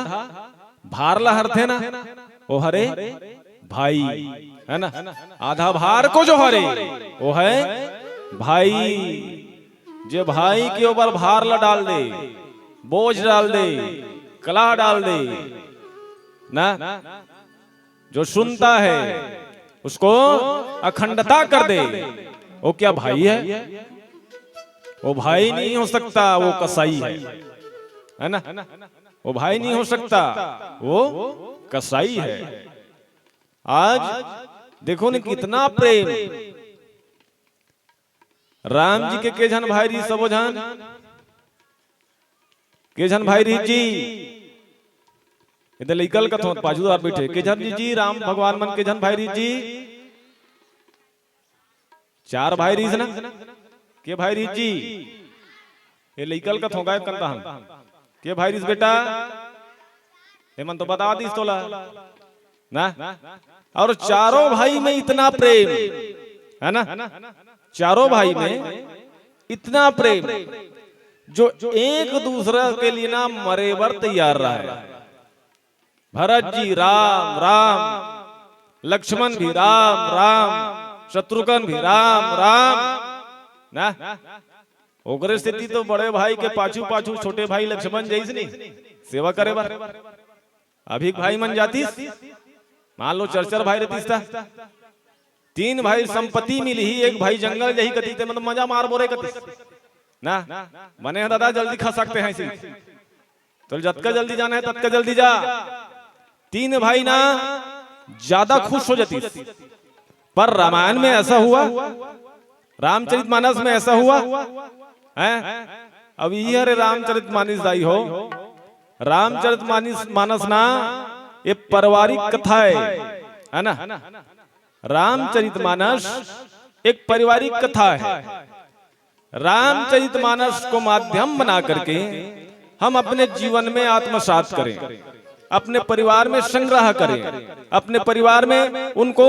भार ला हरथे ना, वो हरे भाई, है ना? आधा भार को जो हरे, वो है भाई। जे भाई के ऊपर भार ला डाल दे, बोझ डाल दे, कला डाल दे ना, जो सुनता है, उसको अखंडता कर दे। वो क्या भाई है? वो भाई नहीं हो सकता, वो कसाई है, है ना? वो भाई नहीं हो सकता, वो कसाई है। आज देखो ना, कितना प्रेम। राम जी के के झन भाई रहिस, सबो झन के झन भाई रहिस जी। इधर लइका ल कथों, पाछू दार बैठे, के झन जी, जी, राम भगवान मन के झन भाई रहिस जी। चार भाई रहिस ना? के भाई रहिस जी? ये लइका ल कथों, गायब करता हम। के भाई रहिस बेटा? एमन तो बता दिस तोला ना। और चारों भाई में इतना प्रेम, है ना? चारों भाई में इतना प्रेम, जो एक दूसरा के लिए ना मरे बर तैयार रहा है। भरत जी राम राम, लक्ष्मण भी राम राम, शत्रुघ्न भी राम राम ना। ओकरे सेती तो बड़े भाई के पाछू पाछू छोटे भाई लक्ष्मण जइस नहीं सेवा करे बर। अभी भाई मन जातिस, मान लो चर चर भाई रहतिस ता, तीन भाई संपत्ति मिलही, एक भाई जंगल जही कतिस, ते मतलब मजा मार बोरे कतिस ना। बने है दादा, जल्दी खा सकते हैं इसी, तो जतका जल्दी जाना है ततका जल्दी जा। तीन भाई ना ज्यादा खुश हो जातिस। पर रामायण में ऐसा हुआ? रामचरित मानस में ऐसा हुआ है? अब ये, अरे, रामचरित मानस दाई हो, रामचरित मानस, मानस ना, ये पारिवारिक कथा है, है ना? रामचरित मानस एक पारिवारिक कथा है। रामचरित मानस को माध्यम बना करके हम अपने जीवन में आत्मसात करें, अपने परिवार में संग्रह करें, अपने परिवार में उनको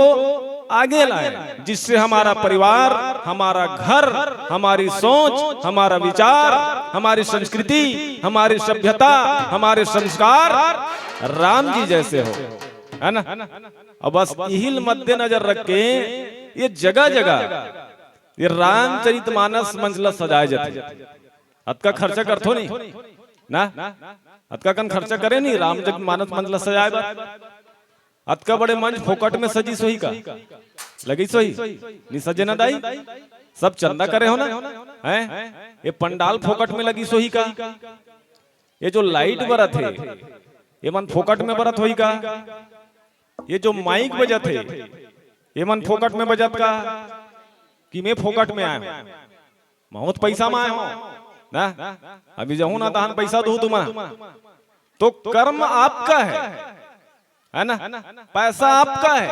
आगे लाएं, जिससे हमारा परिवार, हमारा घर, हमारी सोच, हमारा विचार, हमारी संस्कृति, हमारी सभ्यता, हमारे संस्कार राम जी जैसे हो, है ना? अब बस इही ल मद्देनजर रख के ये जगह जगह ये रामचरित मानस मंच ला सजाए जाथे। अतका खर्चा करथो नहीं ना, अतका कन खर्चा करे नहीं रामचरित मानस मंच ला सजाए बर। अतका बड़े मंच फोकट में सजिस होही का? लगिस होही? नि सजे ना दाई, सब चंदा करे हो ना? हैं? ये पंडाल फोकट में लगिस होही का? ये जो लाइट बरत हे, ये मन फोकट में बरत होही का? ये जो माइक बजत हे, ये मन फोकट में बजत का कि मैं फोकट में आए हूं? महूं त पैसा में आए हूं ना। अभी जहूं ना तहन पैसा दू तुमा। तो कर्म आपका है, है ना? पैसा आपका है।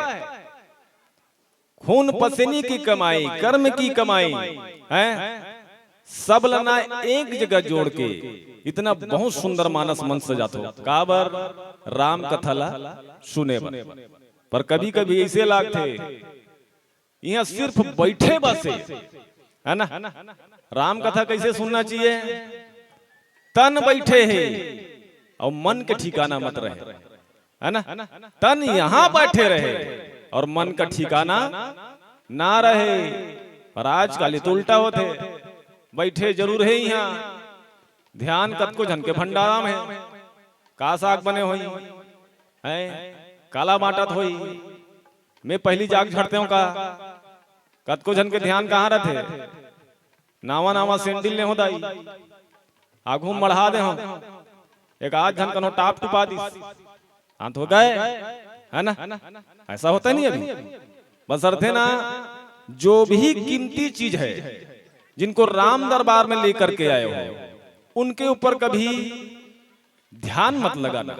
खून पसीने की कमाई, कर्म की कमाई है, सब ला ना एक जगह जोड़ के इतना बहुत सुंदर मानस मंच सजाथो। काबर? राम कथा ला सुने बर। पर कभी कभी ऐसे लागथे, इहां सिर्फ बैठे बसे, है ना? राम कथा कैसे सुनना चाहिए? तन बैठे हे और मन के ठिकाना मत रहे, है ना? तन यहां बैठे रहे और मन का ठिकाना ना रहे। पर आजकल ये तो उल्टा होथे, बैठे जरूर हे इहां, ध्यान कतको झन के भंडारा में हे, का साग बने होही, हैं? काला बांटत होही। मैं पहली जाग झड़ते हूं का? कतको झन के ध्यान कहां रथे? नावा नावा सैंडल ले हो दाई, आघू में मढ़ा दे हो, एक आध झन कनो टाप टुपा दिस, अंत हो गए, है ना? ऐसा होता नहीं अभी? बस अर्थे ना, जो भी कीमती चीज है, जिनको राम दरबार में लेकर के आए हो, उनके ऊपर कभी ध्यान मत लगाना।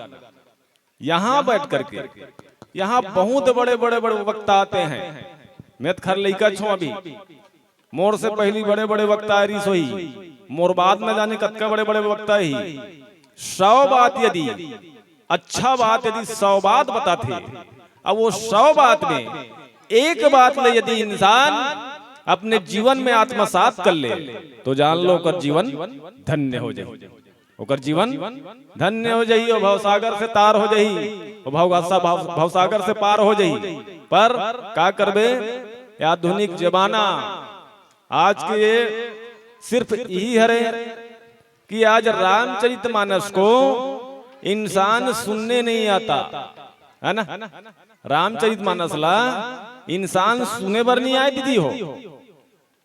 यहां बैठ करके, यहां बहुत बड़े बड़े बड़े वक्ता आते हैं। मैं तो खर लइका छो अभी, मोर से पहली बड़े बड़े वक्ता आए रिस होही, मोर बाद में जाने कतका बड़े बड़े वक्ता ही। सौ बात यदि, अच्छा बात यदि सौ बात बताथे, अब वो सौ बात में एक बात ले यदि इंसान अपने जीवन में आत्मसात कर ले, तो जान लो ओकर जीवन धन्य हो जाए। ओकर जीवन धन्य हो जाही, ओ भवसागर से तार हो जाही, ओ भवगासा-, भव-, भवसागर से पार हो जाही। पर का करबे, ये आधुनिक जमाना, आज के ये सिर्फ यही हरे कि आज रामचरित मानस को इंसान सुनने नहीं आता, है ना? रामचरित मानस ला इंसान सुने बर नहीं आए दीदी हो,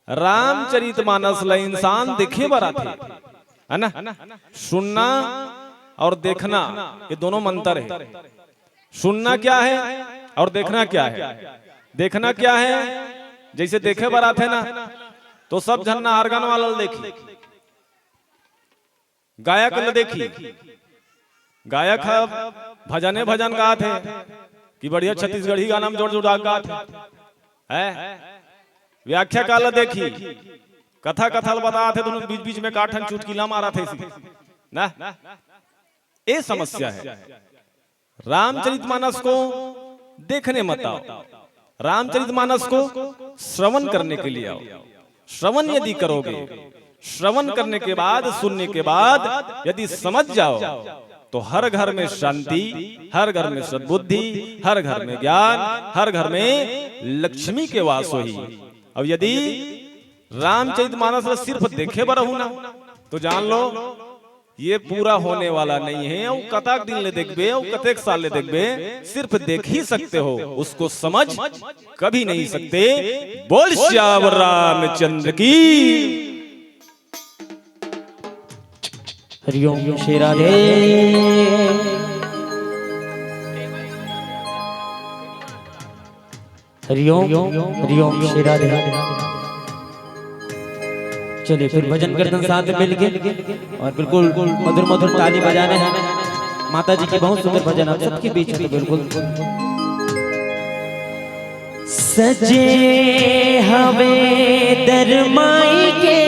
रामचरितमानस ला इंसान देखे बर आथे, है ना? सुनना और देखना, ये दोनों में अंतर है। सुनना क्या है और देखना क्या है? देखना क्या है? जैसे देखे बर आथे ना, तो सब झन ना organ वाला ल देखी, गायक ल देखी, गायक ह भजने भजन गात हे कि बढ़िया छत्तीसगढ़ी गाना में जोर जोर गात हे, है? व्याख्याकार ल देखी, कथा कथा ल बतात हे, दोनों बीच बीच में काठन चुटकिला मारत हे, ना? ये समस्या है। रामचरितमानस को देखने मत आओ, रामचरितमानस को श्रवण करने के लिए आओ। श्रवण यदि करोगे, श्रवण करने के बाद, सुनने के बाद यदि समझ जाओ, तो हर घर में शांति, हर घर में सद्बुद्धि, हर घर में ज्ञान, हर घर में लक्ष्मी के वास होही। अब यदि रामचरितमानस ला सिर्फ देखे बर रहू ना, तो जान लो, ये पूरा होने वाला नहीं है। अउ कतक दिन ले देखबे, अउ कतेक साल ले देखबे, सिर्फ देख ही सकते हो, उसको समझ कभी नहीं सकते। बोल सियावर रामचंद्र की। हरिओम श्री राधे। हरिओम, हरिओम श्री राधे। चलिए फिर भजन कीर्तन साथ में मिलके और बिल्कुल मधुर मधुर ताली बजाना है। माता जी की बहुत सुंदर भजन आप सबके बीच में, बिल्कुल। सजे हवे दरमाई के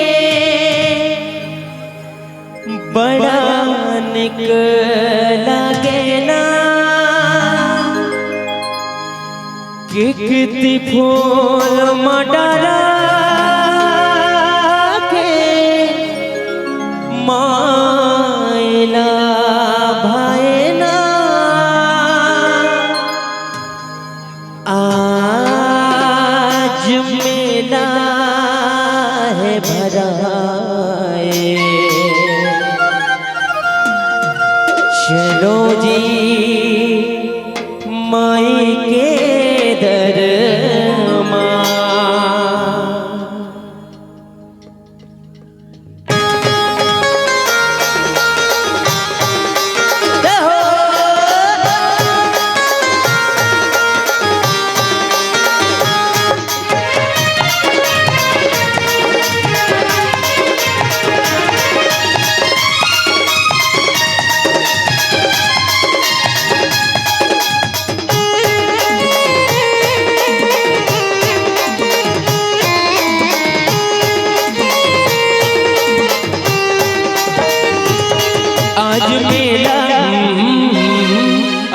बड़ा निक लागे ना, किकती फूल मडरा के मायला भाए ना। आज मेला है भराए, चलो जी माई के दरमा। आज मेला,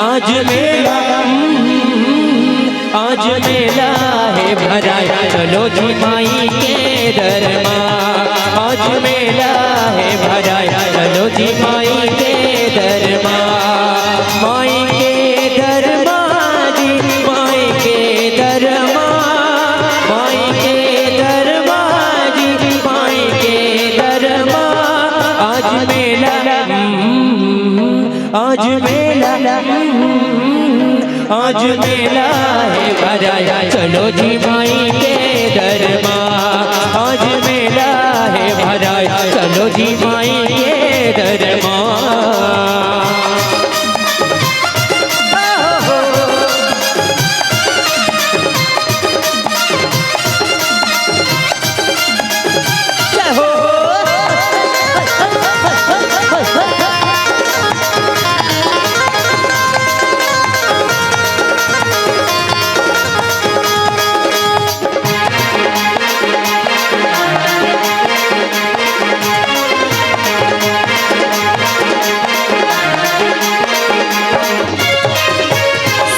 आज मेला, आज मेला है भराए, चलो जी माई के दरमा। आज मेला है भराए, चलो जी माई के दरमा। माई के दरमा जी, माई के दरमा, माई के दरमा जी, माई के दरमा। आज मेला, आज मेला, आज मेला है भराया, चलो जी माई के दरमा। आज मेला है भराया, चलो जी माई के दरमा।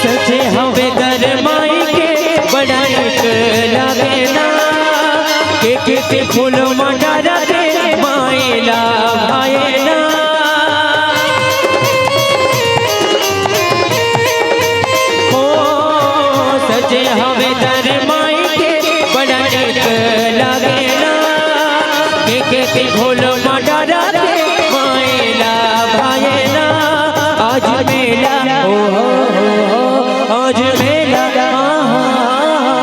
सजे हवे घर माई के बड़ा निक लागे ना, के के के फूल मंडारा के माई ला भाए ना। ओ सजे हवे घर माई के बड़ा निक लागे ना, के के के फूल मंडारा के माई ला भाए ना। आज मेला, ओ हो हो हो, आज मेला, आ हा हा हा।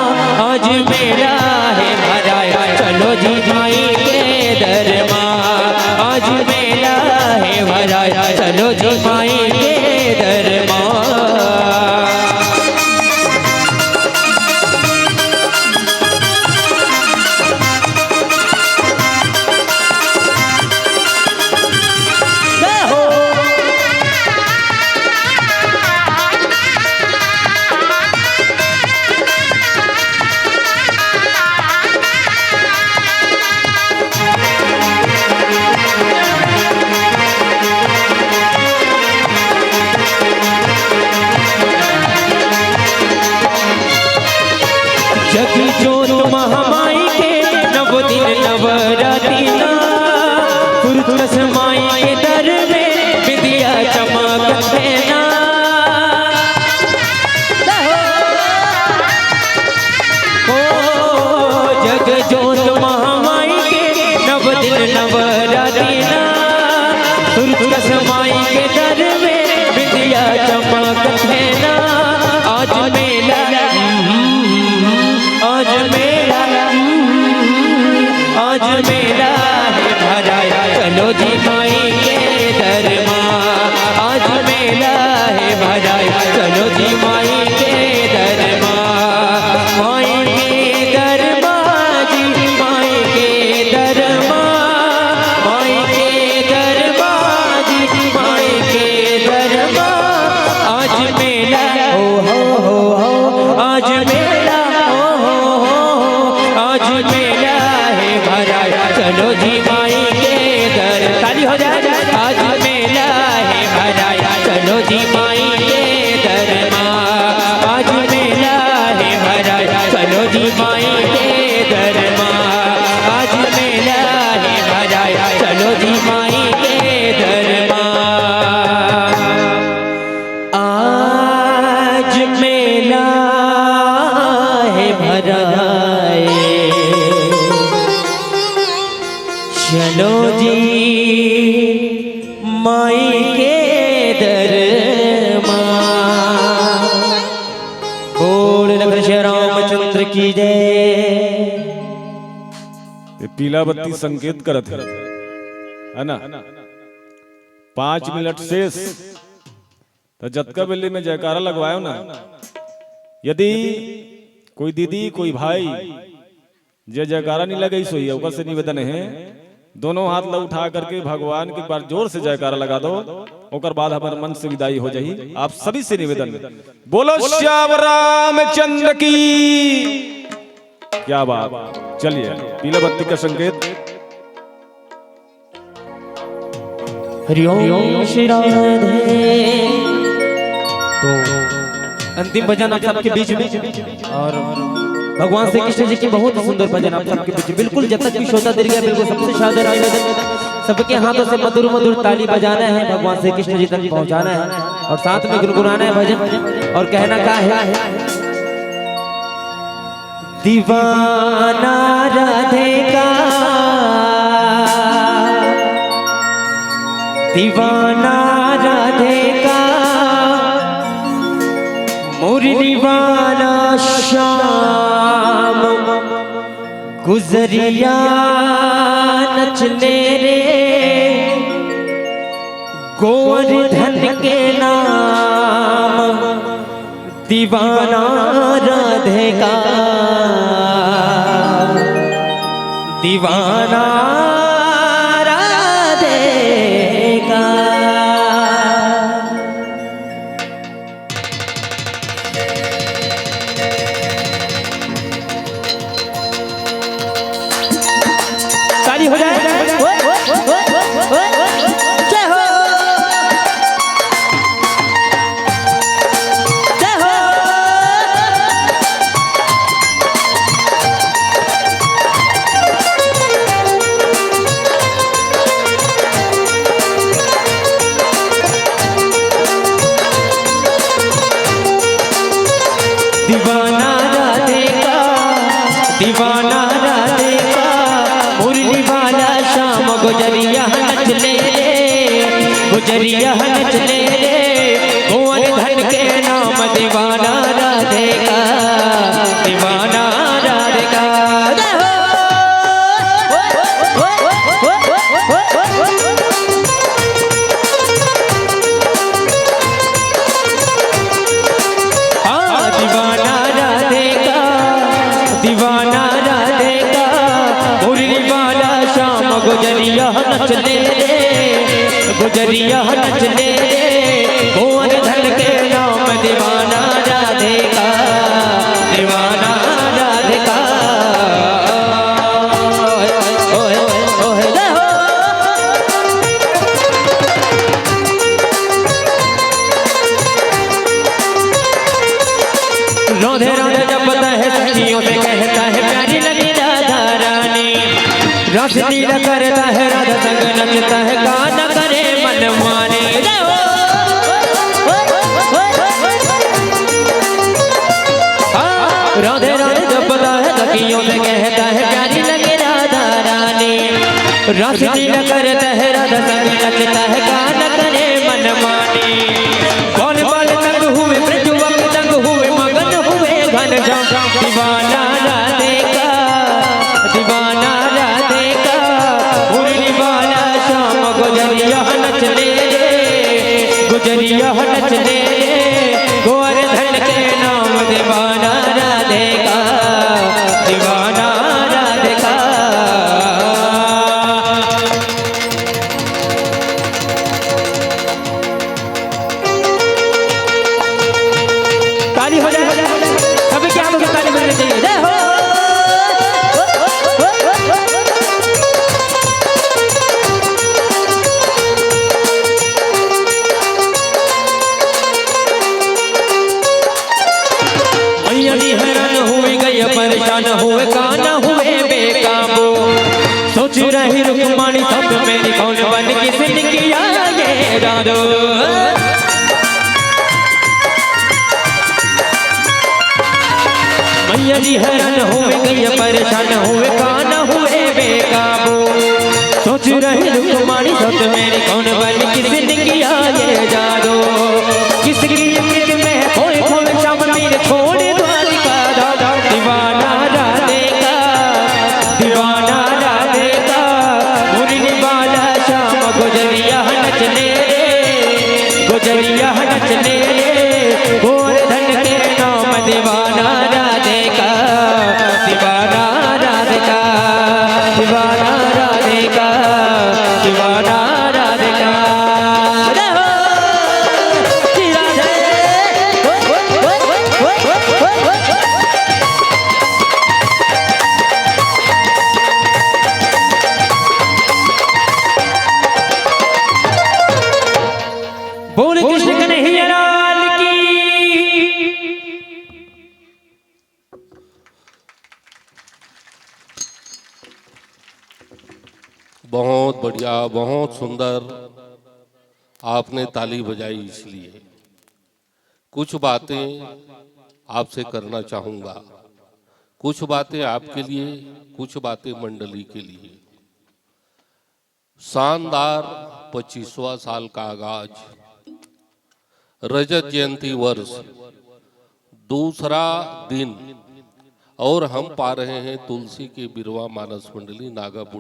माई के दर में बिंदिया चमकत हे ना। आज मेला, आज मेला, आज मेला हे भराय, चलो जी माई के दर मा। आज मेला हे भराय, चलो जी माई के दर मा। माई के दर मा जी, माई के दर मा, माई के दर मा जी, माई के दर मा। आज मेला, ओ हो हो हो, आज मेला, ओ हो हो हो, आज मेला हे भराय, चलो जी माई के दर। ताली हो जाए। आज मेला हे भराय, चलो जी माई के दर मा। आज मेला हे भराय, चलो जी माई के दर मा। आज मेला हे भराय, चलो जी माई के दर मा। आज मेला हे भराय, चलो जी माई के दर मा। बोल लखन श्री रामचंद्र की जय। ये पीला बत्ती संकेत करत हे, है ना? पाँच मिनट शेष, त जतका बेले में जयकारा लगवायो ना, यदि कोई दीदी, कोई भाई जे जयकारा नहीं लगइस होही, ओकर से निवेदन हे, दोनों हाथ ला उठा करके भगवान के एक बार जोर से जयकारा लगा दो, ओकर बाद हमर मंच से विदाई हो जाही। आप सभी से निवेदन, बोलो श्याम रामचंद्र की। क्या बात, चलिए पीला बत्ती का संकेत। हरिओम श्री राधे। तो अंतिम भजन आप सबके बीच में, और भगवान श्री कृष्ण जी की बहुत ही सुंदर भजन आप सबके बीच में। बिल्कुल जब तक भी श्रोता दीर्घ है, बिल्कुल सबसे सादर निवेदन, सबके हाथों से मधुर मधुर ताली बजाना है, भगवान श्री कृष्ण जी तक पहुंचाना है और साथ में गुनगुनाना है भजन। और कहना का है, दीवाना राधे का, दीवाना राधे का, मुरली वाला श्याम गुजरिया नचने रे, गोवर्धन के नाम दीवाना राधे का, दीवाना राधे का। ताली हो जाए। जय हो। जय हो। दीवाना राधे का, दीवाना राधे का, मुरली वाला श्याम गुजरिया नच ले रे, गुजरिया नच ले रे, गोवर्धन के नाम दीवाना राधे का, दीवाना राधे का। जय हो। हाँ, दीवाना राधे का, दीवाना राधे का, मुरली वाला श्याम गुजरिया नच ले रे, गुजरिया नच ले रे, गोवर्धन के नाम दीवाना राधे का, दीवाना राधे का। ओए, ओए, ओए, जय हो। राधे राधे जपता है, सखियों से कहता है, प्यारी लगी राधा रानी। रस लीला करता है, राधा संग नचता है, गाना करे मनमानी। हाँ, राधे राधे जपता है, सखियों से कहता है, प्यारी लगी राधा रानी। रस लीला करता है, राधा संग नचता है, गाना यदि हैरान हुए गई परेशान हुए कान हुए बेकाबू। सोच रही रुक्मणी सत मेरी कौन बन किसने किया ये जादू। किसकी किस्मत में खोए खोए श्याम मेरे छोड़ द्वारिका धाम। दीवाना राधे का, दीवाना राधे का। मुरली वाला श्याम गुजरिया नचने रे, गुजरिया नचने रे। गोवर्धन के नाम दीवाना राधे का, दीवाना राधे का, दीवाना राधे का, दीवाना राधे का। जय हो श्री राधे। बोल कृष्ण कन्हैया लाल की। बहुत बढ़िया, बहुत सुंदर, आपने ताली बजाई। इसलिए कुछ बातें आपसे करना चाहूंगा, कुछ बातें आपके लिए, कुछ बातें मंडली के लिए। शानदार पच्चीसवाँ साल का आगाज, रजत जयंती वर्ष, दूसरा दिन, और हम पा रहे हैं तुलसी के बिरवा मानस मंडली नागापुर